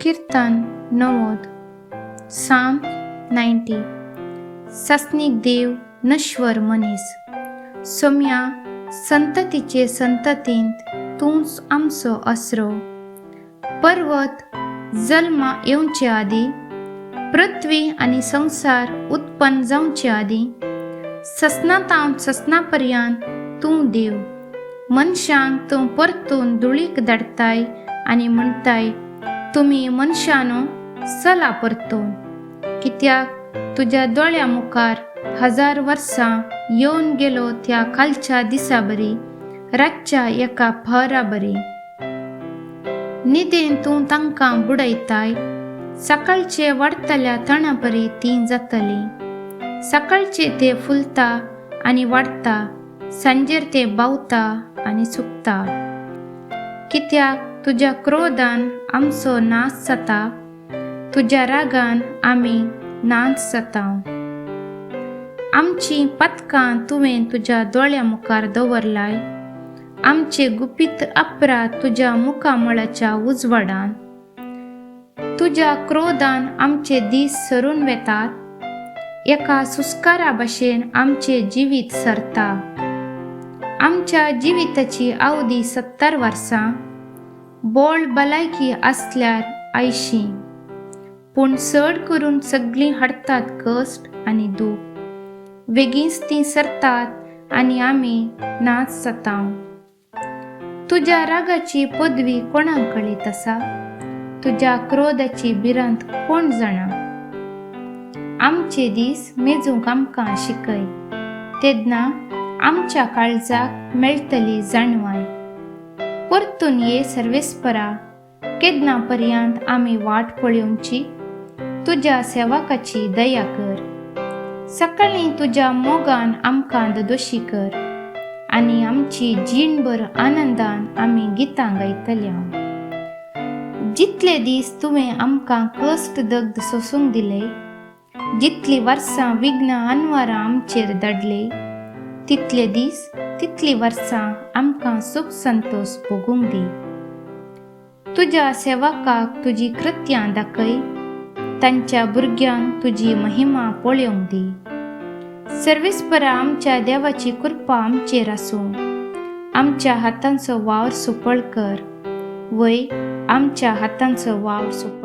किर्तन 90, साम 90. सासणीक देव नश्वर मनीस सोम्या संततीचे संततींत तूंच आमचो आसरो. पर्वत जल्मा येवचे आदीं, पृथ्वी आनी संवसार उत्पन्न जावचे आदीं, ससनातावन ससना पर्यंत तूं देव. मनशांक तूं परतून धुळीक धाडटाय आनी म्हणटाय, तुमी मनशानो चला परतून. कित्याक तुज्या दोळ्या मुखार 1000 वर्सां येवन गेलो त्या कालच्या दिसा बरी, रातच्या एका पहरा बरी. न्हिदेन तूं तांकां बुडयताय, सकाळचे वाडटल्या तणापरी तीं जातलीं. सकाळचे ते फुलता आनी वाडटा, सांजेर ते बावता आनी सुकता. कित्याक तुज्या क्रोधान आमचो नाश जाता, तुज्या रागान आमी नाच जाता. आमचीं पातकां तुवें तुज्या दोळ्या मुखार दवरलाय, आमचे गुपीत अपराध तुज्या मुखामळाच्या उजवाडान. तुज्या क्रोधान आमचे दीस सरून वेतात, एका सुस्कारा भाशेन आमचे जिवीत सरता. आमच्या जिविताची अवधी 70 वर्सां, बोळ भलायकी आसल्यार 80. पूण चड करून सगळीं हाडटात कश्ट आनी दूख, बेगीनच तीं सरतात आनी आमी नाच जाता. तुज्या रागाची पदवी कोणाक कळीत आसा? तुज्या क्रोधाची भिरांत कोण जाणा? आमचे दीस मेजूंक आमकां शिकय, तेन्ना आमच्या काळजाक मेळटली जाणवाय. परतून ये सर्वेस्परा, केन्ना पर्यंत आमी वाट पळोवची? तुज्या सेवकाची दया कर. सकाळीं तुज्या मोगान आमकां ददोशी कर आनी आमची जीणभर आनंदान आमी गितां गायतल्या. जितले दीस तुवें आमकां कश्ट दग्ध सोसूंक दिले, जितली वर्सां विघ्न अनवारां आमचेर धाडले, तितले दीस तितली वर्सां आमकां सुख संतोष भोगूंक दी. तुज्या सेवकाक तुजी कृत्यां दाखय, तांच्या भुरग्यांक तुजी महिमा पळोवंक दी. सर्वेस्परा आमच्या देवाची कृपा आमचेर आसूं. आमच्या हातांचो वावर सुपळ कर, वय आमच्या हातांचो वावर सुपळ.